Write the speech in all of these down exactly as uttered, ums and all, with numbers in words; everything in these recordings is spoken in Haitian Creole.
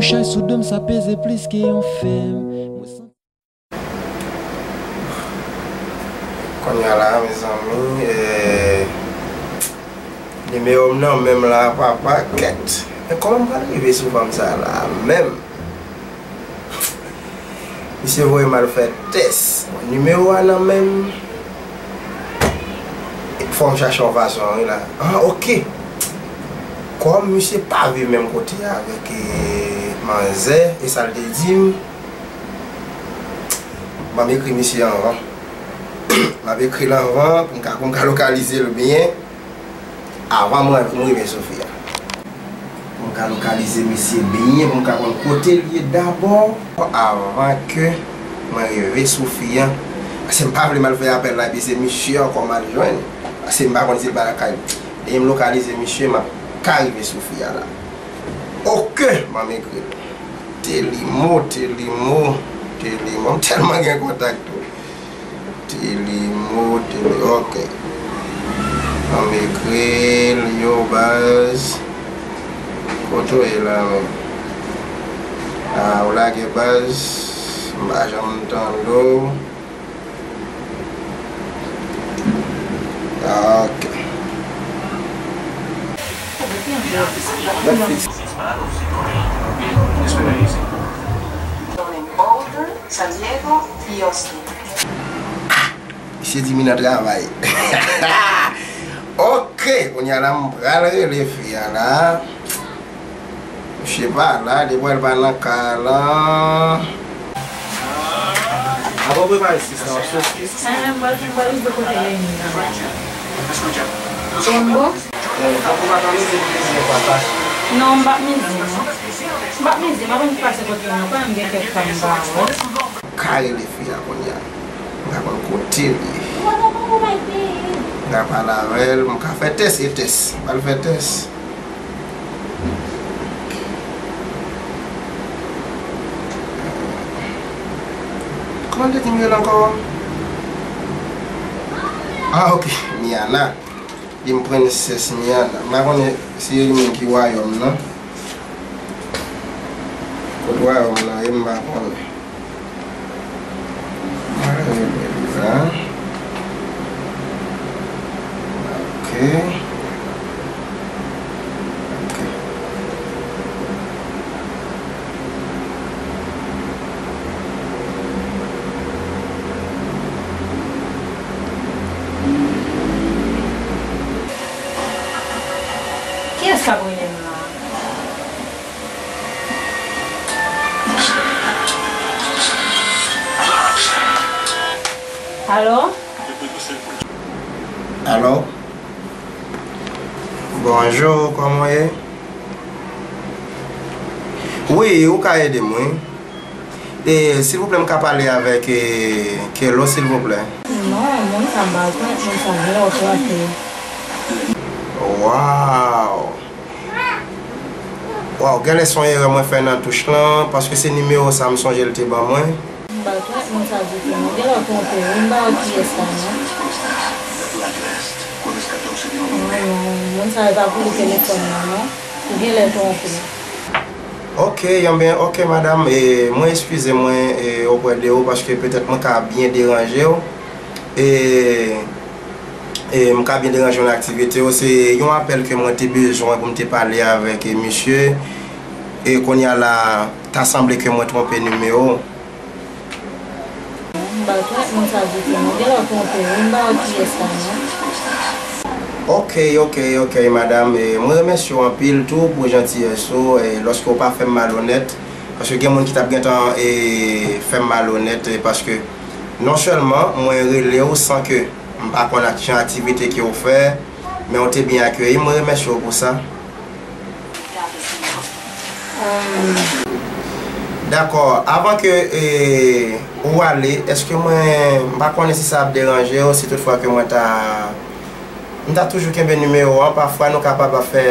Chay sou do m sa peze plis ke yon fèm. Kounye a la, mezanmi, eh, nimewo m nan menm la, papa, kèt. Men kòman m pral rive sou fanm sa la menm? Misye voye m al fè tès. Nimewo a nan men m. Fò m chache yon fason, wi, la. Ah, ok. Kòm misye pa viv menm kote avèk, eh, manzè, e sa l te di m, ban m ekri misye anvan. M ap ekri l anvan pou m ka, pou m ka lokalize l byen. Avan mwen, m rive sou fi a. Pou m ka lokalize misye byen, pou m ka konn kote l ye dabò. Avan ke mwen rive sou fi a. Paske m pa vle m al fè apèl la, epi se misye ankò m al jwenn. Paske m pa konn si l pa lakay li. Depi m lokalize misye, m ap ka rive sou fi a la. Ok, ban m ekri l. Telimo, Telimo, Telimo. M tèlman gen kontak tou. Telimo, Teli-, ok. An m ekri l, yo, baz. Kote w ye la menm? Ah, ou lage baz. M pa janm tande w. Ah, ok. San Diego y Austin. Misye di mi nan travay. Ok, kounye a la m pral rele fi a la. Misye pa la, depi w wè l pa nan kay la. Avan w prepare sis la, w ap soti. Ay, men m pral, m pral rive kote Leni an. Bon, bon. Non, m p ap mize, non. M p ap mize, m ap annik pase kote nou, kanmenm gen kèk tan m pa wè l. Ka rele fi a kounye a. M ka konn kote l ye. M ka pale avè l, m ka fè tès, e tès. M pral fè tès. Kòman l te di m rele ankò? Ah, ok. Miana. Li m Prensès Miana. M pa konnen si e li menm ki wayòm nan. Kot wayòm nan ye, m pa konnen. Mwen rele l la. Ok. Ok. Kiyès k ap rele m la? Alo? Alo? Bonjou, kòman w ye? Wi, ou ka ede m, wi. E, silvouplè, m ka pale avèk, e, Kelo, silvouplè? Non, moun sa m pa rekonèt moun sa, gen lè w twonpe. Waw! Waw, genlè se yon erè mwen fè nan touch lan, paske se nimewo sa m sonje l te ban mwen. M pa rekonèt moun sa ditou, non. Genlè w twonpe, wi, m pa wè kiyès la, non. Non, non, moun sa yo pa pou li telefòn nan, non. Ou genlè twonpe. Ok, enben, ok, madam, e, mwen eskize mwen, e, oprè de ou, paske petèt mwen ka byen deranje w. E, E, m ka byen deranje w nan aktivite w. Se yon apèl ke mwen te bezwen pou m te pale avèk, e, misye. E kounye a la, ta sanble ke mwen twonpe nimewo. M pa rekonèt moun sa ditou, non. Genlè w twonpe, wi, m pa wè kiyès la, non. Ok, ok, ok, madam. E, mwen remèsye w anpil tou pou jantiyès ou, e, lòske w pa fè m malonèt. Paske gen moun ki t ap gentan, e, fè m malonèt, e, paske non sèlman mwen rele w san ke M pa konn ak jan aktivite ke w fè, men w te byen akeyi m, mwen remèsye w pou sa. Dakò, avan ke, e, ou ale, èske mwen, m pa konnen si sa ap deranje w, si toutfwa ke mwen ta, m ta toujou kenbe nimewo w an, pafwa nou kapab ap fè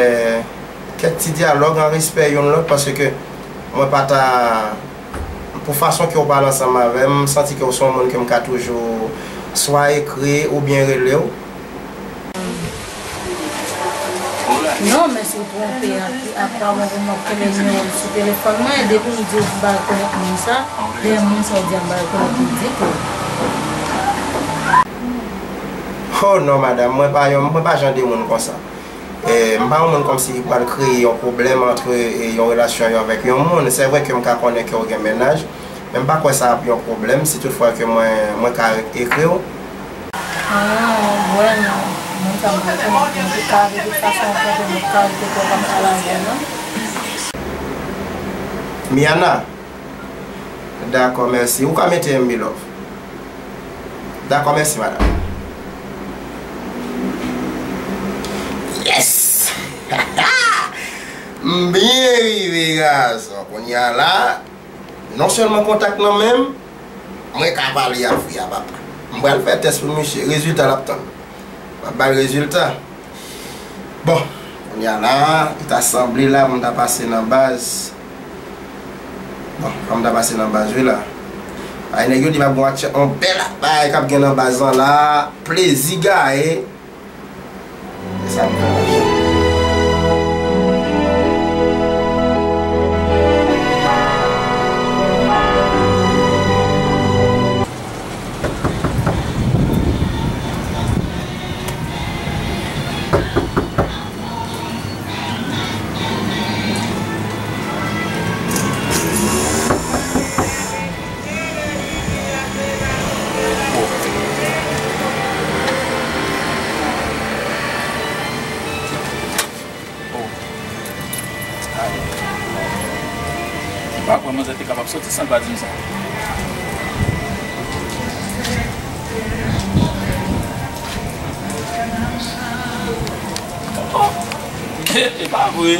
kèk ti dyalòg an respè youn lòt, paske mwen pa ta Pou fason ke w pale ansanm avè m, m santi ke w se yon moun ke m ka toujou swa ekri oubyen rele w. Non, men si w twonpe, a, a kwa bon pou m ap kenbe nimewo l sou telefòn mwen, depi m di w m pa rekonèt moun sa, lè moun sa w di a m pa rekonèt li ditou. Oh non, madanm, mwen pa yon, mwen pa jan de moun konsa. E, m pa yon moun kòmsi ki pral kreye yon pwoblèm antre, e, yon relasyon yo avèk yon moun. Se vre ke m ka konnen ke w gen mennaj, men m pa kwè sa ap yon pwoblèm si toutfwa ke mwen, mwen ka ekri w. Ah, bwè non. Moun sa m pa konnen. Antouka, de tout fason, w konprann, m pa ka rete twò kòm sa la, bwè non. Miana. Dakò, mèsi. Ou ka mete m, mi love. Dakò, mèsi, madanm. Yes! M byen rive, gason. Kounye a la, non sèlman kontak nan men m, mwen ka pale a fi a, papa. M pral fè tès pou misye. Rezilta l ap tann. M ap ba l rezilta. Bon, kounye a la, li ta sanble la, m ta pase nan baz. Bon, fò m ta pase nan baz, wi la. Ay, nèg yo di m ap gon aksyon, on bèl bagay k ap gen nan baz lan la. Plezi gaye. E sa m fè la. Oh. Ay. M pa kwè manzè te kapab soti san l pa di m sa. Oh. E pa vre.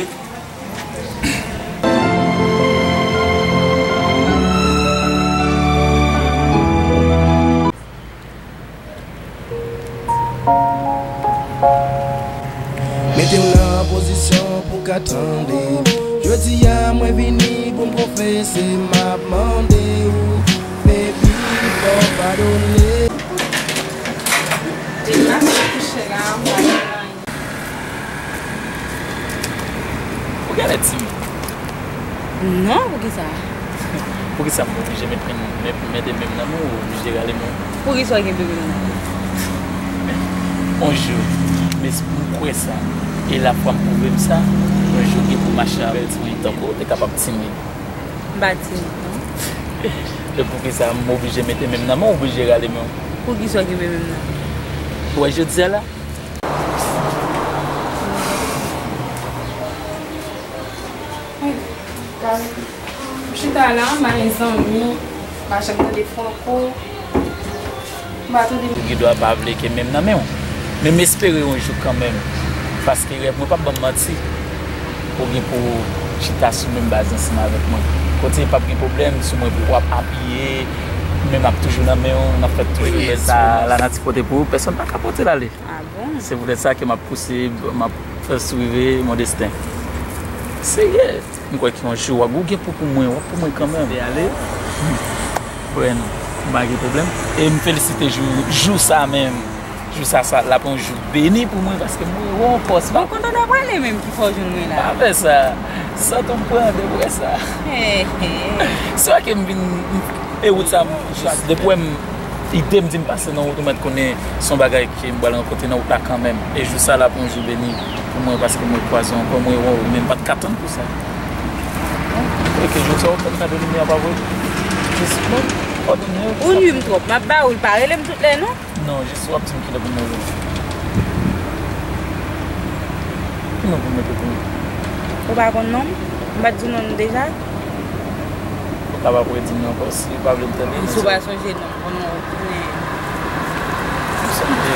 Mete w nan pozisyon pou w ka tande. Jodi a mwen vini pou m konfese, m ap mande w, baby, fò w padone. Deja m kouche la, m pa gen anyen. Ou genlè timid. Non, poukisa? Poukisa m oblije met men, met, mete men m nan men w, ou oblije rale men w? Poukisa w gen pwoblèm nan? On jou, m es-, m kwè sa, e lafwa m pwouve m sa, on jou gen pou mache avèk timoun tankou w te kapab timid. M pa timid, non. E poukisa m oblije mete men m nan men w, ou oblije rale men w? Poukisa w gen men m nan? Ou wè jodi a la? M chita la, m pa gen zanmi, m pa janm tande Franco, m pa tande. Ou gen dwa pa vle ke men m nan men w, men m espere yon jou kanmenm, paske rèv mwen p ap ban m manti, ou gen pou chita sou menm baz ansanm avèk mwen, kote p ap gen pwoblèm, sou mwen pou w ap apiye, men m ap toujou nan men w, n ap fè toujou bèl timoun. Sa lanati pote pou ou, pèsonn pa ka pote l ale. Ah bon? Se poutèt sa ke m ap pouse, m ap fè swive mon destin. Serye. M kwè ke yon jou w ap, ou gen pou, pou mwen, w ap pou mwen kanmenm. Vle ale? Vrèman, m pa gen pwoblèm. E m felisite jou, jou sa menm. Jou sa, sa l ap yon jou beni pou mwen, paske mwen wè yon pòs. Bon, kote w ta prale menm ki fè w jwenn mwen la? Pa fè sa. San tou m pran de prè sa. Hey, hey. Se vre ke m vin, e wout sa, m, depi w wè m, ide m di m pase nan wout, ou mèt konnen se yon bagay ke m pral rankontre nan wout la kanmenm. E jou sa l ap yon jou beni pou mwen, paske mwen kwaze w ankò, mwen wè w, men m pa t ka tann pou sa. Ok, jodi a w fè m kado limyè a, pa vre? Jis mwen, kado limyè. Ou nwi m twòp, m ap ba ou l, pa rele m tout lè non. Non, jis w ap di m kilè pou m rele w. Ki non pou m mete pou nou? Ou pa konn non m? M pa t di w non m deja? Ou kapab redi m ankò si w pa vle m tande. Si w pa sonje non m, konnen w konnen. M sonje.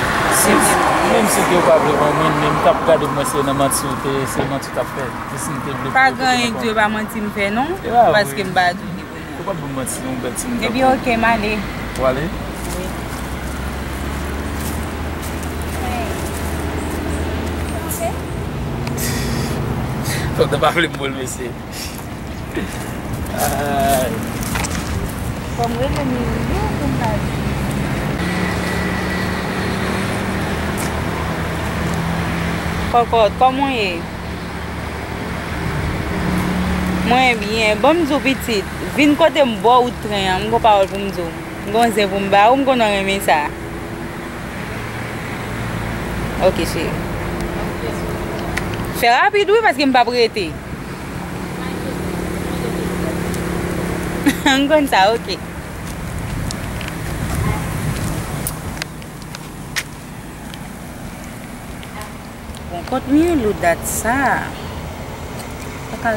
Menm si ke w pa vle wè mwen, men m t ap gade pou mwen se nan manti w te, se manti w t ap fè. E si m te vle pou w te konn ankò. Pa gen anyen k di w e pa manti m fè non, paske m pa di w li konnen. Ou p ap ban m manti non, bèl timoun. Epi ok, m ale. Ou ale? Wi. Fòk te pa vle m bo l mesye. Ay. Fò m rele Mimi pou m pa di. Kòkòt, kòman w ye? Mwen byen, ban m di w pitit, vin kote m bò wout tren an, m gon pawòl pou m di w. M gon zen pou m ba ou, m konnen w renmen sa. Ok, cheri. Fè rapid wi, paske m p ap rete. M konn sa, ok. Bon, kot m ye lou dat sa? Pa ka.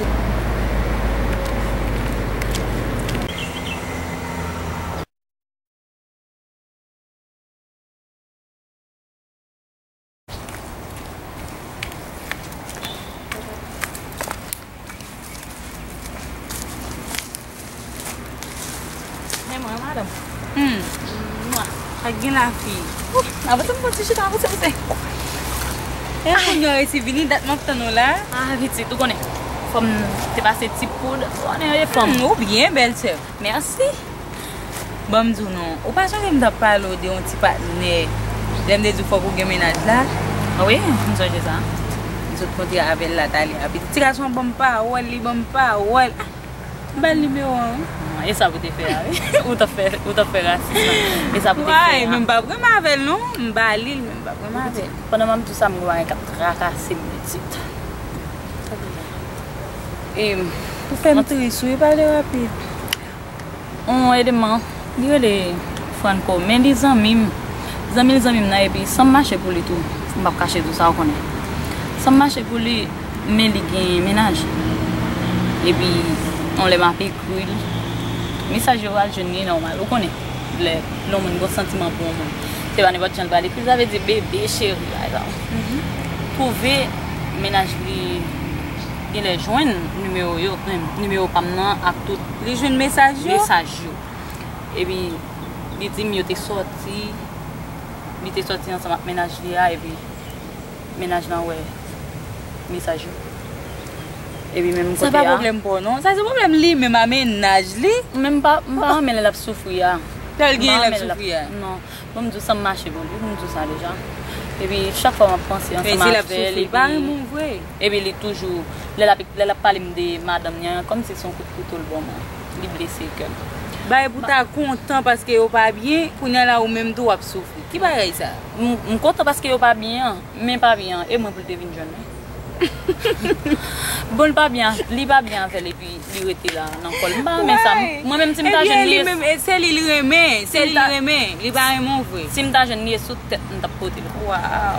Men mwen, madanm. Hmm. Mwa. Ak gen lafi. Ouf, avanse m pran ti chita, avanse, avanse. E kounye a resi vini, dat m ap tann ou la. Ah, pitit, ou konnen. Fò m te pase ti poud. Ou konnen, e fanm. Hmm, ou byen bèl, sè. Mèsi. Ban m di w non, ou pa sonje m t ap pale w de yon ti patnè, lè m te di w fòk ou gen mennaj la? Ah wi, m sonje sa. M sot kontre avè l la talè a. Ti gason an ban m pawòl, li ban m pawòl. Ah, m ba l nimewo a wi. Ah, e sa pou te fè a wi. Ou t ap fè, ou t ap fè rasis la. E sa pou te fè a. Men m p ap renmen avè l non. M ba li l, men m p ap renmen avè l. Pandan m ap di w sa, m gen yon bagay k ap trakase m pitit. E, ou fè m tris wi, pale rapid. On eleman, li rele Franco, men li zanmi m. Zanmi l zanmi m nan, epi san m mache pou li tou. M p ap kache di w sa, ou konnen. San m mache pou li, men li gen mennaj. Epi, on lè m ap ekri l, mesaj yo al jwenn li nòmal, ou konnen. Lè, lè yon moun gon santiman pou yon moun, se pa nenpòt jan l pral ekri l, sa vle di bebe, cheri, pa egzanp. Twouve mennaj li genlè jwenn nimewo yo, nimewo pa m nan ak tout Li jwenn mesaj yo? Mesaj yo. Epi, li di m yo te sòti, li te sòti ansanm ak mennaj li a, epi mennaj lan wè mesaj yo. Epi menm kote a. Sa pa pwoblèm pa w non. Sa se pwoblèm li menm a mennaj li. Men m pa, m pa renmen lè l ap soufri a. Lè l gen lè l ap soufri a. Non. Bon, m di w sa m mache pou li, m di w sa deja. Epi chak fwa m ap panse ansanm avè l, epi, epi li toujou, lè l ap, lè l ap pale m de madanm li an, kòmsi se yon kout kouto l ban mwen. Li blese kè m. Bagay pou ta kontan paske yo pa byen, kounye a la ou menm tou w ap soufri. Ki bagay sa? M, m kontan paske yo pa byen an, men pa byen an, e mwen pou l te vin jwenn mwen. Bon, li pa byen, li pa byen avè l, epi li rete la nan kò l. M pa renmen sa. Mwen menm, si m ta jwenn li, se li l renmen, se li l renmen. Li pa renmen w vre. Si m ta jwenn li, e sou tèt m t ap pote l. Waw.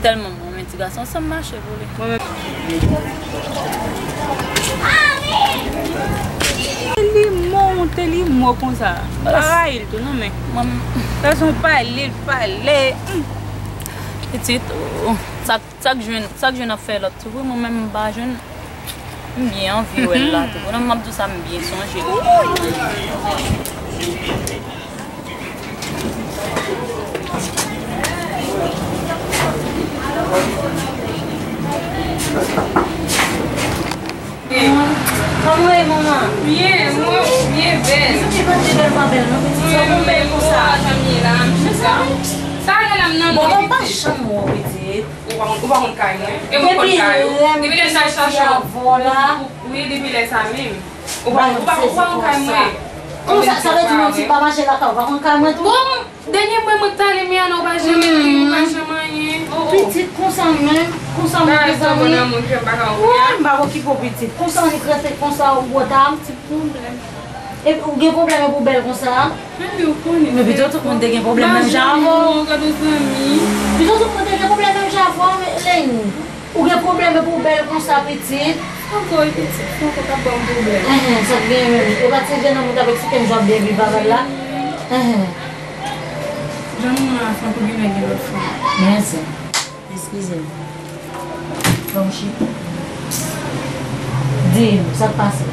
Tèlman m renmen ti gason, san m mache pou li. Mwen menm. Li monte, li mò konsa. Pa rayi l tou, non, men. Gason pale, l pale. Pitit, oh, sa Sa k jwenn, sa k jwenn ap fè lòt tou vre, mwen menm m pa jwenn, m byen anvi wè l la tou. Pandan m ap di w sa, m byen sonje l. Kòman w ye, manman? Byen, mwen byen bèl. Pitit, li pa te bèl, pa bèl, non, pitit. Sa pou bèl konsa. Sa lè la m nan. Bon, mwen pa janm wè w, pitit. Ou pa konn, ou pa konn kay mwen? E mwen konn kay ou. Depi lè sa chache w. Wi, depi lè sa menm. Ou pa, ou pa, ou pa konn kay mwen. Kòman sa, sa vle di menm si m pa mache lakay ou pa konn kay mwen tou? Bon, dènye mwen, mwen t ale Miami, ou pa janm ekri, ou pa janm anyen. Pitit konsa menm, konsa menm, mezanmi. Woy, m pa okipe w, pitit. Konsa annik rete konsa, ou bò ta. Ti pwoblèm. Epi ou gen pwoblèm epi w bèl konsa? Men pito tout moun te gen pwoblèm menm jan avè w. Pito tout moun te gen pwoblèm menm jan avè w, men Leni. Ou gen pwoblèm epi w bèl konsa, pitit. Franco, wi, pitit. Franco t ap ban m pwoblèm. Enhen, sa k genyen menm? E pa ti jennonm ou t ap eksplike m jan w ap byen viv avè l la? Enhen. Jan m wè a, Franco genlè gen lòt fanm. Mèsi. Eskize m. Ban m chita. Di m, sa k pase?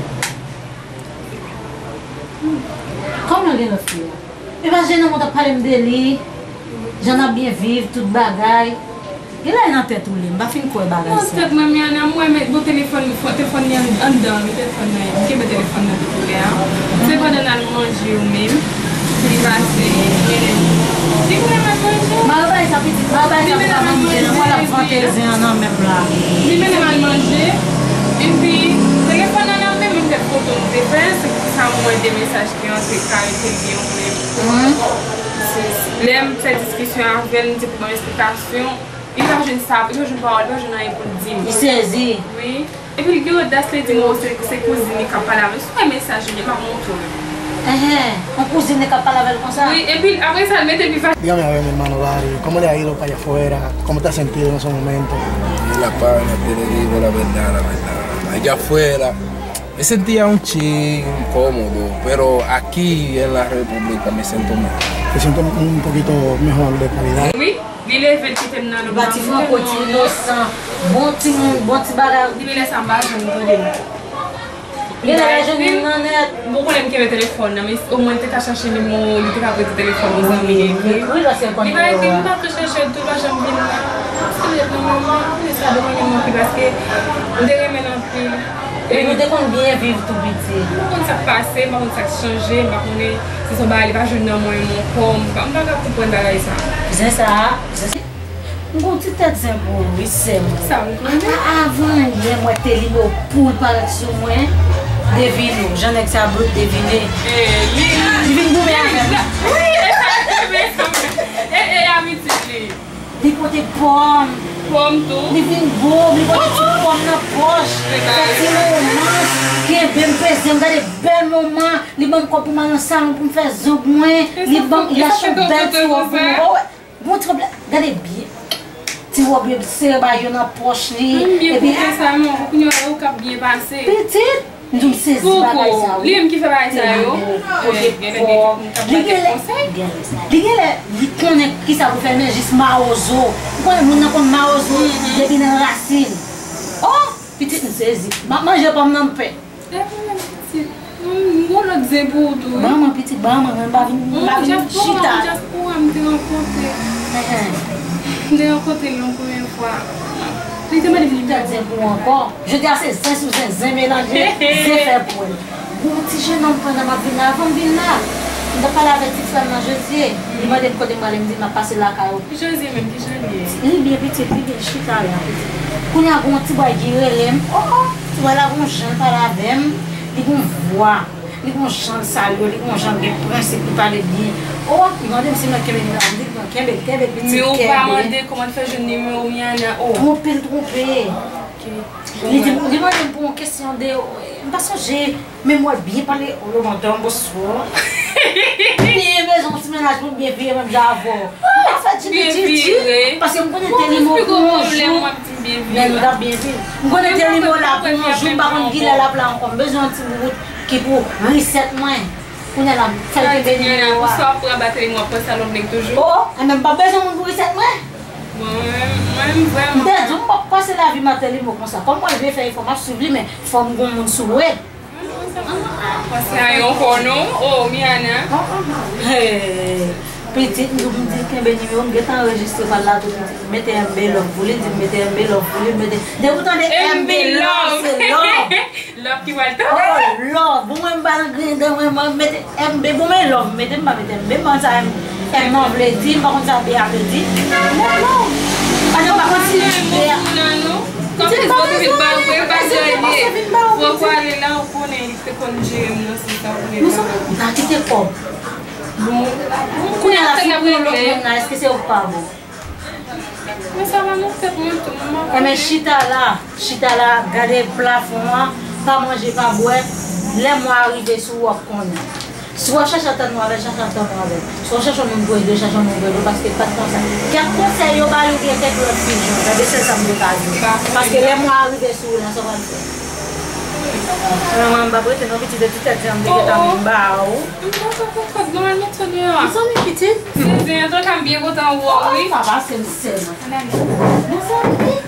Kòman l gen lòt fi a? E pa jennonm ou t ap pale m de li, jan n ap byen viv, tout bagay. Genlè e nan tèt ou li, m pa fin kwè bagay sa. Nan tèt mwen, Miana, m wè men gon telefòn, telefòn li anndan, men telefòn nan, m kenbe telefòn nan depi lè a. Se pandan n al manje yo menm, li pase, li mennen m al manje. Ba yo bay sa pitit, ba yo bay sa pou ta manje, nan mwen l ap vante zen an nan men m la. Li mennen m al manje, epi telefòn nan nan men m. Te fè, se pou sa mwen de mesaj ki antre kare ke li gen yon pwoblèm. Lè m fè diskisyon avè l, m di pou ban m esplikasyon, li pa jwenn sa, li pa jwenn pawòl, li pa jwenn anyen pou l di m. Li sezi. Wi. Epi l gen odas, li di m, "O, se, se kouzin li k ap pale avè l." Sou mesaj li, m ap montre w. Enhen, yon kouzin li k ap pale avè l konsa? Wi, epi apre sa, l mete viva. Dígame a ver, mi hermano Larry, ¿cómo le ha ido para allá afuera? ¿Cómo te has sentido en esos momentos? La pana, te lo digo, la verdad, la verdad. Allá afuera, me sentía un chin incómodo, pero aquí en la República me siento mejor. Te siento un poquito mejor de calidad. Wi, li leve l kite m nan lòt. Li pa ti franko, ti inosan, bon timoun, bon ti bagay. Depi lè sa m pa jwenn tande l. Li la jwenn nan nèt. M poko konnen m kenbe telefòn nan, men omwen l te ka chache nimewo, li te ka prete telefòn yon zanmi li ekri. Li ekri, paske l konn nimewo a. Li pa ekri, m pa tou chache l tou, l pa janm vin la. Paske l ret nan mwen, mwen, men sa domaj mwen pi paske m te renmen l anpil. Epi nou te konn byen viv tou piti. M pa konn sa k pase, m pa konn sa k chanje, m pa konnen si se yon bagay li pa jwenn nan mwen ankò, m pa, m pa ka konprann bagay sa. Zen sa a, zen sa. M gon ti tèt zen pou ou wi, sè m. Sa m konnen. A, avan yè m wè te li yo poul parèt sou mwen. Devine, jan nèg sa brut devine. Li vin goumen avè m. Wi, e sa, e sa, e, e abitid li. Li pote pòm. Pòm tou. Li vin gwo, li pote ti pòm nan pòch. Fè ti moman, kenbe m, peze m, gade bèl moman. Li ban m kòb pou m al nan salon pou m fè zong mwen. Li ban m, li achte yon bèl ti wòb pou mwen. Bon, ti wòb la, gade byen. Ti wòb yo sere bay yo nan pòch li. Epi, ah, sa non, kounye a ou k ap byen pase. Pitit, m di w m sezi bagay sa wi. Li menm ki fè bagay sa yo. Pote pòm. Li genlè, li genlè, li konnen kisa pou fè, men jis mawozo. Ou konnen moun nan konn mawozo depi nan rasin. Oh, pitit, m sezi. M ap manje pòm nan, m pè. Lè pou mwen pitit. M gon lòt zen pou ou tou wi. Ban mwen pitit, ban mwen, mwen m pa vin, m pa vin chita. Dyaspora, dyaspora, m te rankontre. M te rankontre l yon premye fwa. Li te mande m nimewo. Tèt zen pou ou ankò. Jodi a se zen sou zen, zen melanje, zen fè pwèl. Gon ti jenòm pandan m ap vin la, avan m vin la, m t ap pale avèk ti frè m nan Josie. Li mande m kote m prale, m di l m ap pase lakay ou. Josie menm, ki jan l ye? Li byen pitit, li byen chita la pitit. Kounye a gon ti bòy ki rele m. Oh, oh, ti bòy la gon jan l pale avè m. Li gon vwa. Li gon jan l salye w, li gon jan l gen prensip, li pale byen. Oh, li mande m si mwen kenbe nimewo a, m di l mwen kenbe, kenbe pitit, kenbe. Men ou pa mande kòman l fè jwenn nimewo Miana, oh. Twonpe l twonpe. Li di, li mande m pou yon kesyon de, m pa sonje. Men m wè l byen pale, oh, le matin, bonswa. Li byen bezwen yon ti mennaj pou l byen vire menm jan avè w. M pa fè ti pitit, paske m konnen Telimo pou yon jou. Men nou t ap byen viv. M konnen Telimo la pou yon jou, m pa konn kilè l ap la ankò. M bezwen yon ti boubout ki pou reset mwen. Kounye a la, m fè l kenbe nimewo a. Bonswa, pou rabat Telimo, ap pran sa lòt nèg toujou. Oh, oh, enben m pa bezwen moun pou reset mwen. Mwen menm, mwen menm, vrèman. M te di w, m p ap pase lavi m ak Telimo konsa. Kòm mwen vle fè efò, m ap swiv li, men fò m gon moun sou mwen. Paske a yon kò non, oh, Miana. Hey, pitit, m di w, m di l kenbe nimewo, m gentan anrejistre pa l la tou, pitit. M mete M B love pou li, l di m mete M B love pou li, m mete. Depi w tande M B love, se love. Love ki pral tonbe. Oh, love. Bon, mwen m pa nan griyen dan mwen, mwen mete M B, bon, men love, m mete, m pa mete M B, m pa konn sa M, M nan vle di, m pa konn sa B a vle di. Bon, love. Paske m pa konn si B a. Pitit, m pa bezwen ale, m pa bezwen ale, m pa bezwen ale la, ou konnen li te konn jere m nan, se sa ou konnen. Nou sanble, m ta kite kòb. Bon, kounye a la, si pou yon lòt moun la, èske se ou k pa bon? Men sa pa nan tèt mwen tou, mwen pa konnen. Enben, chita la, chita la, gade plafon an, pa manje, pa bwè. Lè mwa a rive sou ou, w ap konnen. Si w ap chache antann ou avè l, chache antann ou avè l. Si w ap chache yon moun pou ede w, chache yon moun pou ede w, paske pa t konsa. Kèk konsèy yo ba li oubyen kèk lòt pijan, sa se sèl sa m te ka di w. Paske lè mwa a rive sou ou la, sa w pral fè? Mwen, mwen, m p ap rete non, pitit, e ti tèt jan m te gentan ba ou. M pa ka konprann, mwen mete w deyò a. Mezanmi, pitit. Se zen, antouka, m byen kontan wè w, wi. Oh, papa, se m sèlman. Mezanmi,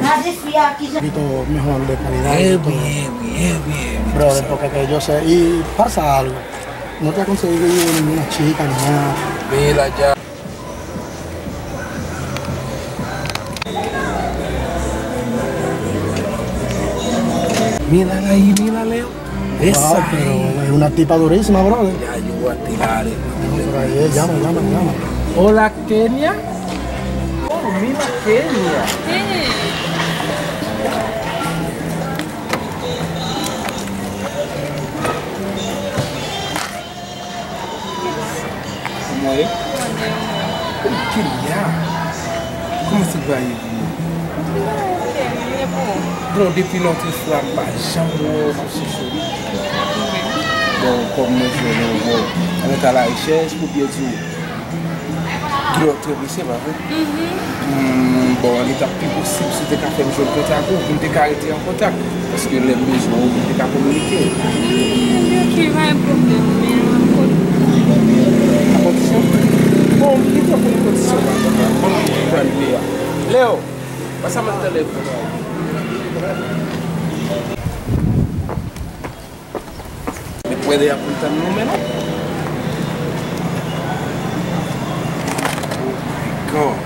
gade fi a kijan. Poquito mejor de calidad y todo. Bien, bien, bien, bien. Brother, porque que yo sé, y pasa algo. No te ha conseguido una chica ni nada. Mira ya. Mírala ahí, mírala, Leo. Esa ahí. Wow, pero es una tipa durísima, brother. Ya, yo voy a tirar. No, pero ahí es, llama, llama, llama. Hola, Kenia. Oh, mira, Kenia. Mwen? Mwen de mwen. Kenya, kòman se va ye pou ou? Mwen ok, mwen de pou ou. Bon, depi lòt fwa, m pa janm wè w ap chèche w. Bon, kòm mwen jwenn ou, bon, ann ta la rechèch, pou byen di w. Gen lòt trè prese, pa vre? Hmm, bon, li t ap pi posib si w te ka fè m jwenn kontak ou, pou m te ka rete an kontak. Paske lè m bezwen w, m te ka kominike. Wi, ok, pa gen pwoblèm, men a kondisyon. A kondisyon? Bon, m gentan konnen kondisyon pa. Bon, m pran nimewo a. Leo, pase m ap tande pou nou. Li prè deja pou l tann nou, men non. Oh my God.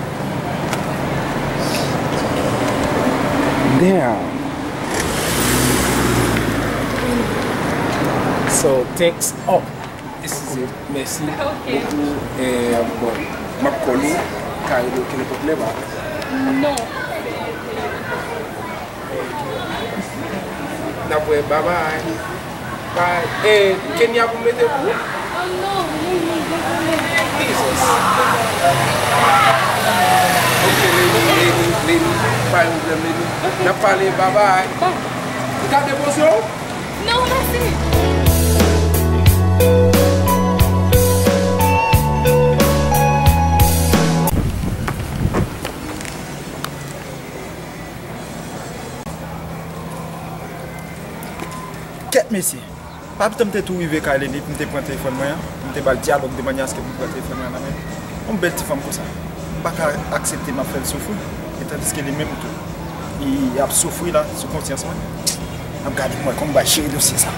Damn. So, thanks. Oh, eskize. Mèsi bokou. Eh, bon, m ap call ou. Ka rele w kenenpòt lè, ba. Non. N ap wè, bye bye. Bye. Eh, Kenya pou mete pou ou? Oh non, non, non, dezole. Jesus. Ok, Leni, Leni, Leni. Pa gen pwoblèm, Leni. Ok. N ap pale, bye bye. Bye. Ou ka depoze w? Non, mèsi. Kèt mesye, pa pita m te tou rive kay Leni pou m te pran telefòn mwen an, pou m te ba l dyalòg de manyè aske pou m pran telefòn mwen an nan men l. Yon bèl ti fanm konsa, m pa ka aksepte m ap fè l soufri, e tandiske li menm tou, li ap soufri la sou konsyans mwen. N ap gade pou m wè kòman m bay jere dosye sa.